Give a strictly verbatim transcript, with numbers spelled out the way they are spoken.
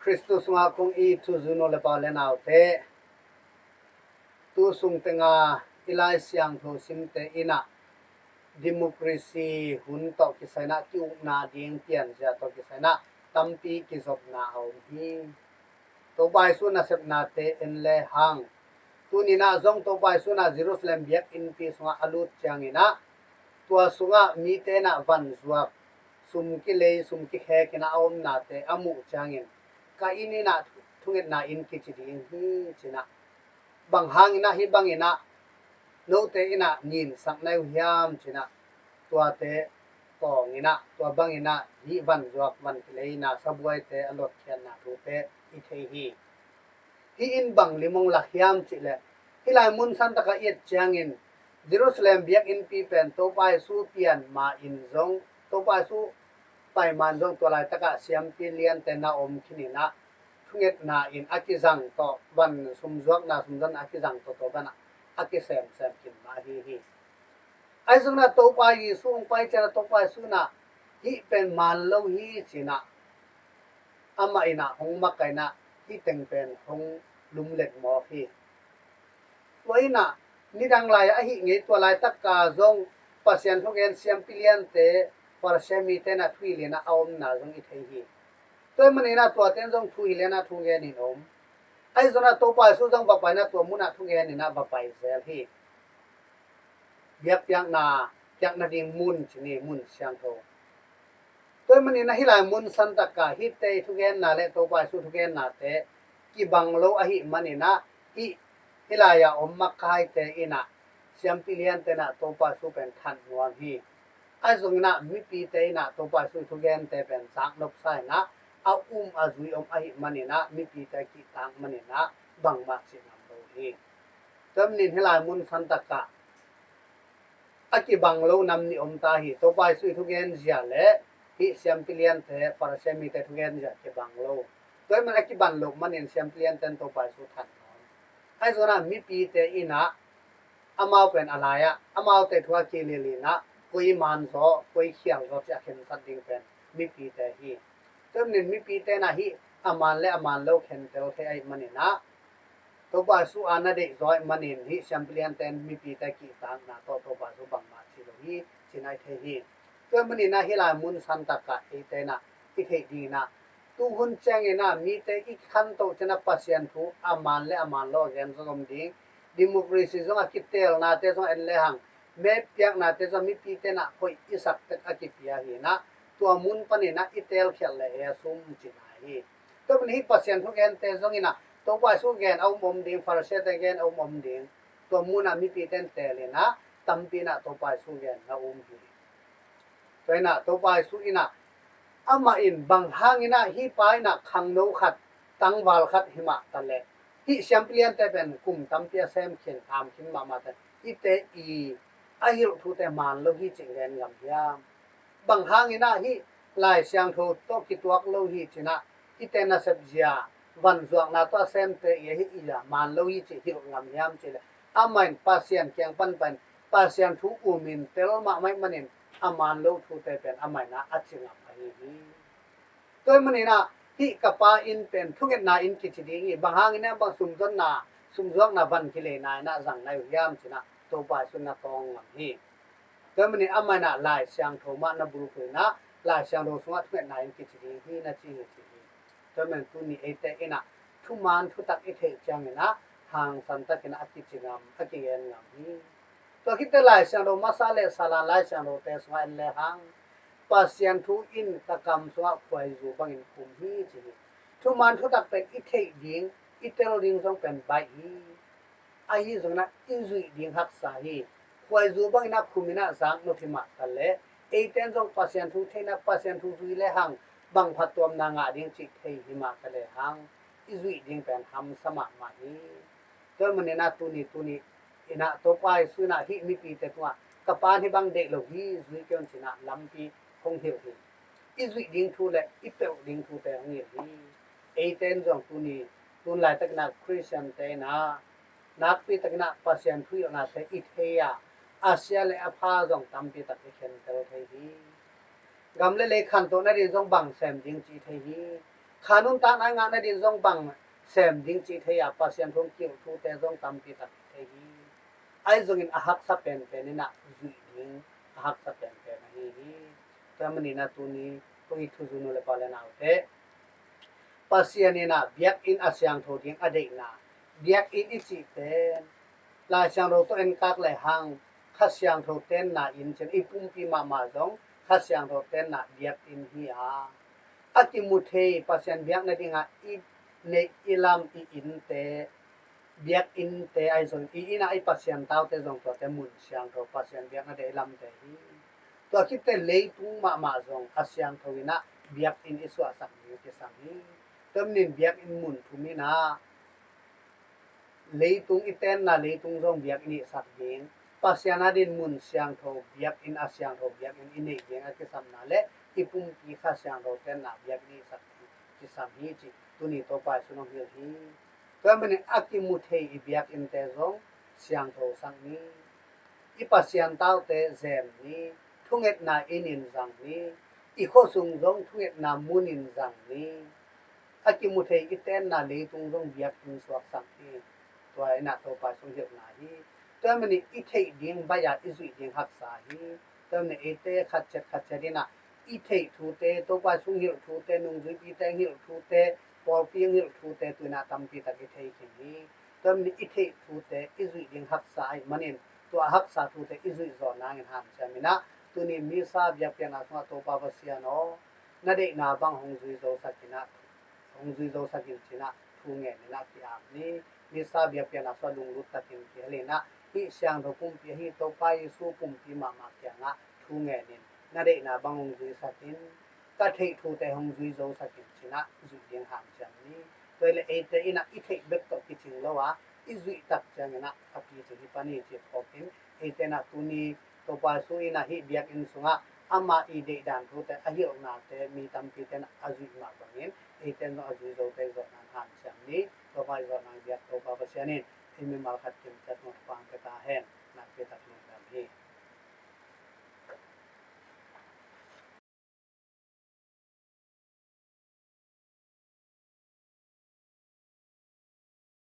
Khristu sungah kong it u zi u le pa le naute, tu sung tenga i Lai Siangtho simte in ah democracy hun tawh kisai in ah ki-ukna ding pianzia tawh kisai in ah tampi kizopna a om hi. Topa Jesu nasepnate en le hang, tuni in ah zong Topa Jesu in ah Jerusalem biakinnpi sungah a lut ciangin ah, tua sungah mite in ah vanzuak, sum kilei, sum kikhek in ah a omnate a muh ciangin, ka inn in ah thungetna inn kici ding hi, ci-in ah, bang hangin ah hih bangin ah note in ah ninsak na hi uh hiam, ci-in ah tuate tawng in ah, tua bangin ah hih vanzuak, van kilei, na sabuaite a lotkhiatna thute i thei hi. Hih in bang lim hong lak hiam cih leh, hih lai mun santak ah i et ciangin Jerusalem biakinnpi pen Topa Jesu pian ma-in zong, Topa Jesu pai ma-in zong tua laitak ah siampi liante na om khin in ah, thungetna inn a kizang tawh, van sumzuakna, sumzonna a kizang tawh, tua banah a kisemsem khin mah ahi hi. Ahi zongin ah Topa Jesu hong pai ciangin ah Topa Jesu in ah hih pen maan lo hi, ci-in ah amah in ah hong makaih in ah hih teng pen hong lumlet mawk hi. Tua in ah nidang lai-ah ahih ngei, tua laitak ah zong Pasian thugen siampi liante, Farisi mite in ah thuhilh in ah a omna zong i thei hi. Tua ahih manin ah tuate in zong thuhilh in ah thugen in om. Ahi zongin ah Topa Jesu zong va pai in ah tua mun ah thugen in ah va pai zel hi. Biakpiakna piak nading mun, ci ni, mun siangtho. Tua ahih manin ah hih lai mun santak ah hihte i thugenna le Topa Jesu thugennate kibang lo ahih manin ah, hih, hih lai-ah om makaite in ah, siampi liante in ah Topa Jesu pen thanh nuam hi. Ahi zongin ah mipite in ah Topa Jesu thugente pen zaknopsa in ah, a um a zui om ahih manin ah, mipite kihtak manin ah bangmah cih ngam lo hi. Tua ahih manin hih lai mun santak ah a kibang lo nam nih om ta hi. Topa Jesu i thugenzia le hih siampi liante, Farisi mite thugenzia kibang lo. Tua ahih manin a kibang loh manin siampi liante in Topa Jesu thanh nuam. Ahi zongin ah mipite in ah amau pen a lai-ah amaute thu a kililh in ah, koi maan zaw, koi khial zaw cih a khensat ding pen mipite hi. Tua ahih manin mipite in ah hih a maan le a maan lo khentel thei ahih manin ah, Topa Jesu a na deih zaw ahih manin hih siampi liante in mipite kihtakna tawh Topa Jesu bangmah ci lo hi, ci-in ah i thei hi. Tua ahih manin ah hih lai mun santak ah eite in ah i theih ding in ah, tu hun ciangin ah mite i khantoh ciangin ah Pasian thu a maan le a maan lo a gen zong om ding, democracy zong a kiteelnate zong en le hang, mep piaknate zong mipite in ah hoih i sak tek a kipia hi in ah, tua mun panin ah i teelkhialh leh a sum cihna hi. Tua ahih manin hih Pasian thugente zong in ah Topa Jesu gen a um om ding, Farisite gen a um om ding, tua mun ah mipite in teel in ah tampi in ah Topa Jesu gen na um hi. Tua in ah Topa Jesu in ah, amah in bang hangin ah hih pa in ah khangno khat, tangval khat hi mah ta leh, hih siampi liante pen kum tampi a sem khin, am khin mahmah ta, hihte i a hilh thute maan lo hi cih gen ngam hiam? Bang hangin ah hih Lai Siangtho tawh kituak lo hi ci-in ah hihte nasepzia, vanzuakna tawh a semte i a hih i a maan lo hi cih hilh ngam hiam cih leh, amah in Pasian kiang pan pen Pasian thu um in tel mahmah ahih manin a maan lo thute pen amah in ah a ci ngam ahi hi. Tua ahih manin ah hih ka pa inn pen thungetna inn kici ding hi, bang hangin ah bang sumzonna, sumzuakna, van kileina in ah zang na hi uh hiam ci-in ah Topa Jesu in na tawng ngam hi. Tua ahih manin amah in ah Lai Siangtho mah na bulphuh in ah Lai Siangtho sungah thungetna inn kici ding hi na ci hi, ci hi. Tua ahih manin tuni eite in ah thuman thutak i theih ciangin ah hangsan takin ah a kici ngam, a kigen ngam hi. Tua khit teh Lai Siangtho masa le Salan Lai Siangthote sungah en le hang, Pasian thu in ka kam sungah khuaizu bangin khum hi, ci hi. Thuman thutak pen i theih ding, i tel ding zong pen baih hi. Ahi zongin ah i zuih ding haksa hi. Khuaizu bangin ah khum in ah zaknop hi mah ta leh, eite in zong Pasian thu thei in ah Pasian thu zui le hang bang phattuamna ngah ding cih thei hi mah ta leh hang, i zuih ding pen hamsa mahmah hi. Tua ahih manin ah tuni, tuni in ah Topa Jesu in ah hih mipite tungah, ka pa in hih bang deih lo hi, zui kei un, ci-in ah lampi hong hilh hi. I zuih ding thu le i pelh ding thute hong hilh hi. Eite in zong tuni, tun laitakin ah Khristiante in ah nakpi takin ah Pasian thu hilhnate i thei a, a sia le a pha zong tampi tak i khentel thei hi. Gam le lei khantoh nading zong bang sem ding cih i thei hi. Kha nuntakna i ngah nading zong bang sem ding cih thei a, Pasian thu hong kilh thute zong tampi tak i thei hi. Ahi zongin a haksa penpen in ah zuih ding a haksa penpen ahi hi. Tua manin ah tuni kong it thuzui nu le pa le naute, Pasian in ah biakinn a siangtho ding a deihna, biakinn i cih pen Lai Siangtho tawh enkak le hang Kha Siangtho tenna inn cih i pumpi mahmah zong Kha Siangtho tenna biakinn hi a, a kimu thei Pasian biakna dingah i neih i lam i innte, biakinnte ahi zong i inn ah i Pasian taute zong tuate mun siangtho Pasian biakna deih i lamte hi. Tua khit teh leitung mahmah zong a siangtho in ah biakinn i suahsak ding kisam hi. Tua manin biakinn mun thum in ah leitung i tenna leitung zong biakinn i sak ding, Pasian adingin mun siangtho biakinn a siangtho biakinn i neih ding a kisapna le i pumpi Kha Siangtho tenna biakinn i sak ding kisam hi cih tuni Topa Jesuh in hong hilh hi. Tua manin a kimu thei i biakinnte zong siangtho sak ni. I Pasian taute zem ni. Thungetna inn in zang ni. I khuasung zong thungetna mun in zang ni. A kimu thei i tenna leitung zong biakinn suaksak ni. Tua in ah Topa Jesuh hong hilhna hi. Tua manin i theih ding baih a i zuih ding haksa hi. Tua manin eite khat ciat khat ciat in ah i theih thute, Topa Jesuh hong hilh thute, nungzuipite hong hilh thute, pawlpi hong hilh thute tu in ah tampi tak i thei khin hi. Tua manin i theih thute i zuih ding haksa ahih manin tua a haksa thute i zuih zawh nangin hanciam in ah tuni Missa biakpiakna sungah Topa Pasian aw, na deihna bang hong zui zosak in ah, hong zui zosak in ci in ah thu ngen in ah ki-ap ni. Missa biakpiakna sungah lunglut takin kihel in ah hih siangtho pumpi ahi Topa Jesuh pumpi mahmah kiangah thu ngen in na deihna bang hong zuisak in, ka theih thute hong zui zosak in ci in ah zuih ding hanciam ni. Tua hi leh eite in ah i theih bek tawh kicing lo a, i zuih tak ciangin ah a picing hi pan hi cih phawkin eite in ah tuni Topa Jesuh in ah hih biakinn sungah ama i deihdan thute a hilhnate mi tampite in ah a zuih mah bangin eite in zong a zui zote i zawh nang hanciam ni. Topa i zawh nang biak Topa Pasian in ei mimal khat kim